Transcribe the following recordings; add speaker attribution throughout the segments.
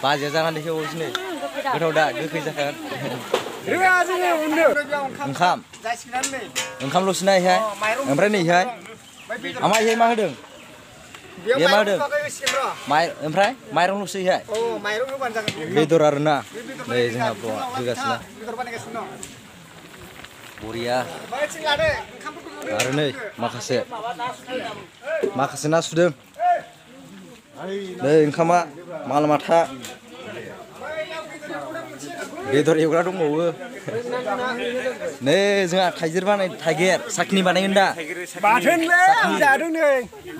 Speaker 1: बाजिया जानानै देखायबावोसै नै गोथाव दा गोखै जाखागोन ओंखाम ओंखामल'सो ना इहाय ओमफ्राय नै इहाय आमा इहाय मा होदों बे मा होदों ओमफ्राय माइरंल'सो इहाय बेदर आरोना नै जोंहा होगासिनो बरिया आरो नै माखासे ना सुदों नै ओंखामा मालमाथा बेदर एवग्रा दंबावो नै जोंहा थाइगिर साखनि बानायगोन दा
Speaker 2: बाथोनलै जादों नै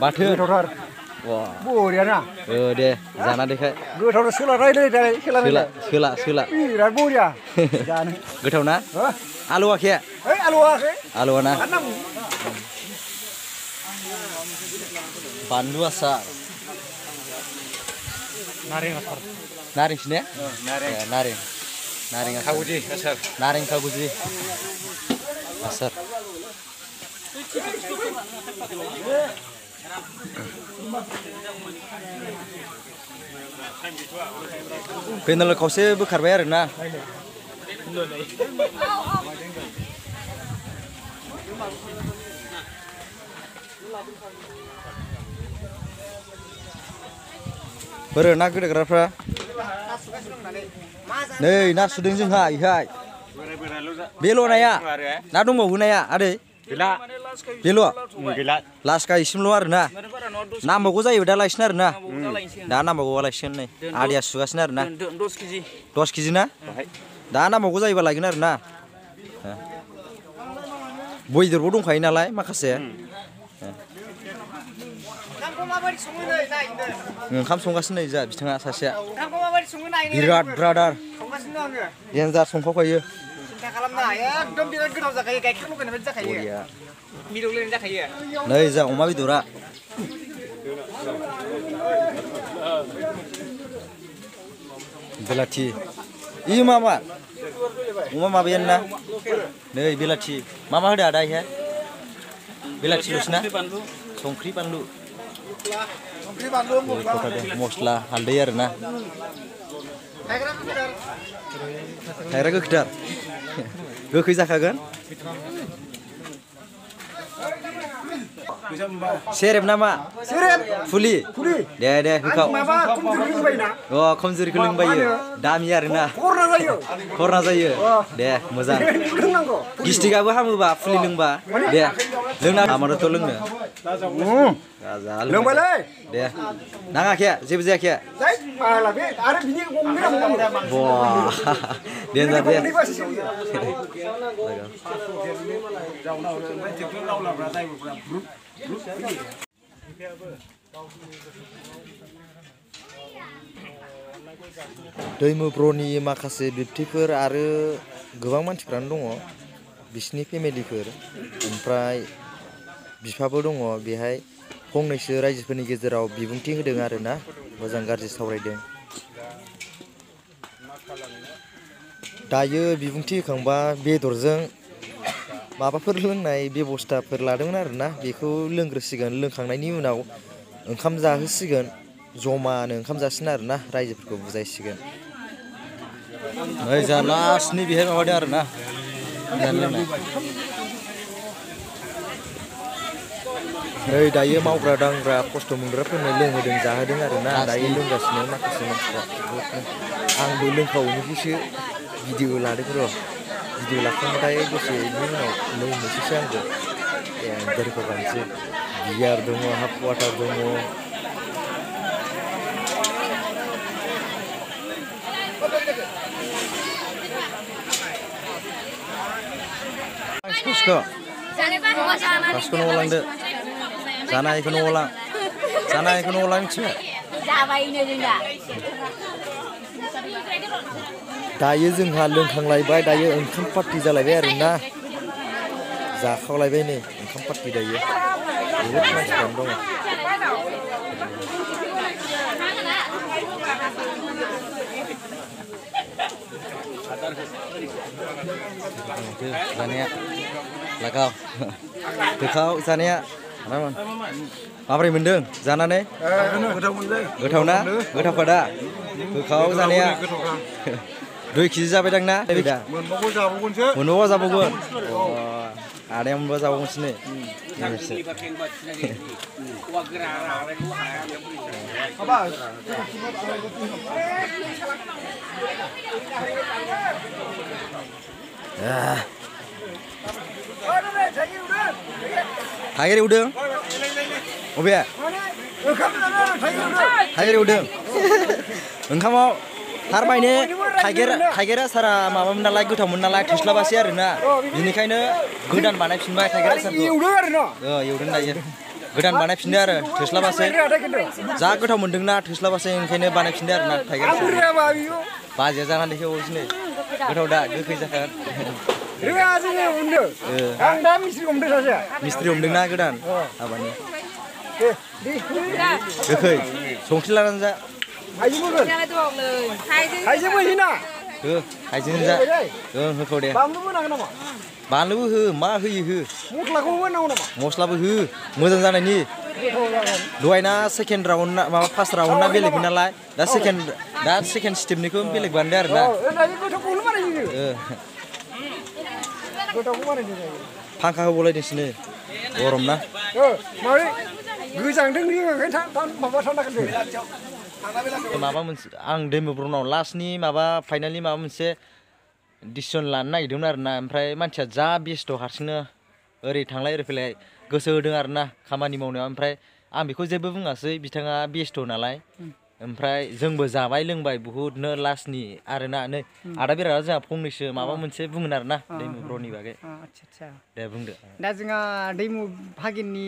Speaker 1: बाथोन
Speaker 2: गोथावथार बरियाना
Speaker 1: दे जाना देखाय
Speaker 2: गोथावथार सोलारायलै
Speaker 1: सोला
Speaker 2: बिराद बरिया जानो
Speaker 1: गोथाव ना आलुवाखै आलुवा ना बानलु आसार नारेंसो ने नारें आसार नारें खागुजि आसार पेनेल खावसे बोखारबाय आरोना बोरो ना गोदाग्राफ्रा नै ना सुदों जोंहा इहाय बेल' नाया ना दंबावो नाया आदै बेल' लास्का इसिमल' आरोना नांबावगौ जायो दा लायसिन आरोना दा नांबावगौबा लायसिगोन नै आदैया सुगासिनो आरोना 10 केजि ना दा नांबावगौ जायोबा लायगोन आरोना बेदरबो दंखायो नालाय माखासे ओंखाम संगासिनो नै जा बिथाङा सासेया बिराद ब्रादार देन्जार संखावखायो नै जा अमा बेदरा बेलाथि इ मा अमा माबायानो ना नै बेलाथि मा होदो आदा इहाय बेलाथिल'सो ना संख्रि बानलु मस्ला हालदै आरोना थाइग्रा गोखैथार गोखै जाखागोन सेरेब नामा फुलि दे होखाव खमजुरिखौ लोंबायो दामि आरोना खरना जायो दे मोजां गिस्टिकआबो हामोबा फुलि लोंबा दे लोंना हामारथ' लोंनो लोंबायलै दे नाङाखै जेबो जायाखै देन्जार दे दैमुब्र'नि माखासे बिबथिफोर आरो गोबां मानसिफ्रानो दङ बिसिनि फेमिलिफोर ओमफ्राय बिफाबो दङ बेहाय फंनैसो रायजोफोरनि गेजेराव बिबुंथि होदों आरोना मोजां गाज्रि सावरायदों दायो बिबुंथि होखांबा बेदरजों माबाफोर लोंनाय बेबस्थाफोर लादोंमोन आरोना बेखौ लोंग्रोसिगोन लोंखांनायनि उनाव ओंखाम जाहोसिगोन जमानो ओंखाम जासिगोन आरोना रायजोफोरखौ बुजायसिगोन नै जा लास्टनि बेहाय माबादों आरोना नै दायो मावग्रा दांग्रा खस्थ' मोनग्राफोरनो लोंहोदों जाहोदों आरोना दायो लोंगासिनो माखासे मानसिफ्रा आंबो लोंखावैनिखौसो भिडिअ लादों र' भिडिअ लाखांबाथाय दसेनि उनाव लोंनोसैसो आंबो देरखौ गानसै बियार दङ हाफ वाटार दङ Kasko nol lang deh, sana ikut nol lang cek. Dayo जोंहा लोंखांलायबाय दायो ओंखाम पार्टि जालायबाय आरोना जाखावलायबाय नै ओंखाम पार्टि दायो बहुद मानसिफ्रानो दङ जानाया लागाव गोथाव जानाया माबोरै मोनदों जानानै गोथाव ना गोथावखा दा गोखाव जानाया 2 केजि जाबाय दां ना दा
Speaker 2: मोनबावगौ जाबावगोनसो
Speaker 1: मोनबावबा जाबावगोन आदाया मोनबा जाबावगोनसो नै थाइगिर एवदों अबे थाइगिर एवदों ओंखामाव थारमाने थाइगिरा सारा माबामोन नालाय गोथावमोन नालाय थोस्लाबासै आरोना बिनिखायनो गोदान बानायफिनबाय थाइगिर आसारखौ एवदों दायो गोदान बानायफिनदो आरो थोस्लाबासै जा गोथाव मोनदोंना थोस्लाबासै ओंखायनो बानायफिनदो आरोना थाइगिर आसार बाजिया जानानै देखायबावसै नै गोथाव दा गोखै जाखागोन मिस्ट्रि हमदोंना गोदान हाबानि गोखै संख्रि लानानै जा हाइजें जा होखाव दे बानलुबो हो मा होयो हो मस्लाबो हो मोजां जानायनि दहायना सेकेन्ड राउन्ड माबा फार्स्ट राउन्डना बेलेगमोन नालाय दा सेकेन्ड स्टेपनिखौ बेलेग बानायदो आरोना फांखा होबावलायदोंसो नै गरम ना माबा मोनसे आं दैमुब्रनाव लास्टनि माबा फाइनालनि माबा मोनसे डिसिसन लानो नागिरदोंमोन आरोना ओमफ्राय मानसिया जा बेस्थ' हारसिंनो ओरै थांलाय ओरै फैलाय गोसो होदों आरोना खामानि मावनायाव ओमफ्राय आं बेखौ जेबो बुङासै बिथाङा बेस्थ' नालाय ओमफ्राय जोंबो जाबाय लोंबाय बुहुदनो लास्टनि आरोना नै आदा बेरादा जोंहा फंनैसो माबा मोनसे बुंगोन आरोना दैमुब्रनि बागै दे बुंदो
Speaker 2: दा जोंहा दैमु भागिननि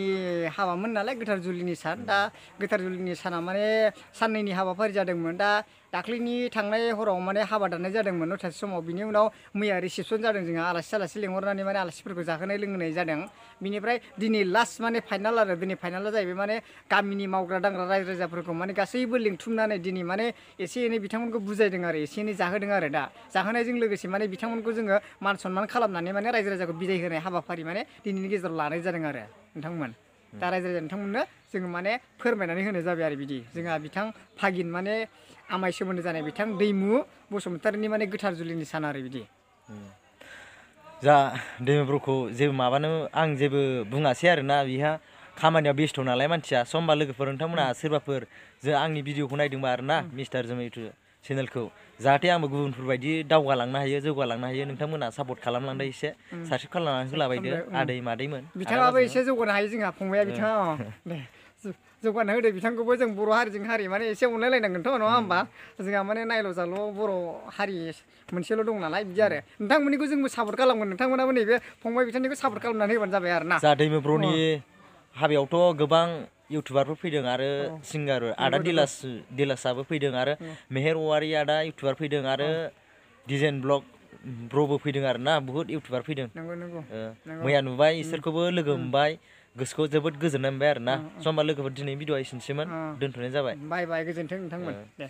Speaker 2: हाबामोन नालाय गोथार जुलिनि सान दा गोथार जुलिनि साना माने साननैनि हाबाफारि जादोंमोन दा दाख्लैनि थांनाय हराव माने हाबा दाननाय जादोंमोन 9थासो समाव बिनि उनाव मैया रिसेपसन जादों जोंहा आलासि लिंहरनानै माने आलासिफोरखौ जाहोनाय लोंहोनाय जादों बिनिफ्राय दिनै लास्ट माने फाइनाल आरो दिनै फाइनाला जाहैबाय माने गामिनि मावग्रा दांग्रा रायजो राजाफोरखौ माने गासैबो लिंथुमनानै दिनै माने एसे एनै बिथांमोनखौ बुजायदों आरो एसे एनै जाहोदों आरो दा जाहोनायजों लोगोसे माने बिथांमोनखौ जोङो मान सनमान खालामनानै माने रायजो राजाखौ बिदाय होनाय हाबाफारि माने दिनैनि गेजेराव लानाय जादों आरो नोंथांमोन दा रायजो राजा नोंथांमोननो जोङो माने फोरमायनानै होनाय जाबाय आरो बिदि जोंहा बिथां भागिन माने आमाय सोमोन्दो जानाय बिथां दैमु बसुमतारिनि माने गोथार जुलिनि सान आरो बिदि
Speaker 1: जा दैमुब्रखौ जेबो माबानो आं जेबो बुङासै आरोना बिहा खामानियाव बेस्थ' नालाय मानसिया समबा लोगोफोर नोंथांमोना सोरबाफोर जों आंनि भिडिअखौ नायदोंबा आरोना मिस्टार जोमै इउटुब चेनेलखौ जाहाथे आंबो गुबुनफोरबायदि दावगालांनो हायो जौगालांनो हायो नोंथांमोना सापर्ट खालामलांदो एसे साबस्क्राइब खालामनानै होलाबायदो आदै मादैमोन
Speaker 2: बिथाङाबो एसे जौगानो हायो जोंहा फंबाया बिथाङा दे जौगानो होदो बिथांखौबो जों बर' हारिजों हारि माने एसे अनलायलायनांगोनथ' नङा होमबा जोंहा माने नायल' जाल' बर' हारि मोनसेल' दं नालाय बिदि आरो नोंथांमोननिखौ जोंबो सापर्ट खालामगोन नोंथांमोनाबो नैबे फंबाय बिथांनिखौ सापर्ट खालामनानै होबानो जाबाय आरो ना
Speaker 1: जा दैमुब्रनि हाबायावथ' गोबां इउटुबारफोर फैदों आरो सिंगार आदा दिलासाबो फैदों आरो मेहेर औवारि आदा इउटुबार फैदों आरो डिजाइन ब्लग ब्र'बो फैदों आरोना बुहुद इउटुबार फैदों मैया नुबाय इसोरखौबो लोगो मोनबाय गोसोखौ जोबोद गोजोननाय मोनबाय आरोना समबा लोगोफोर दिनै भिडिअ एसेनोसैमोन दोनथ'नाय जाबाय
Speaker 2: बाय बाय गोजोन्थों नोंथांमोन दे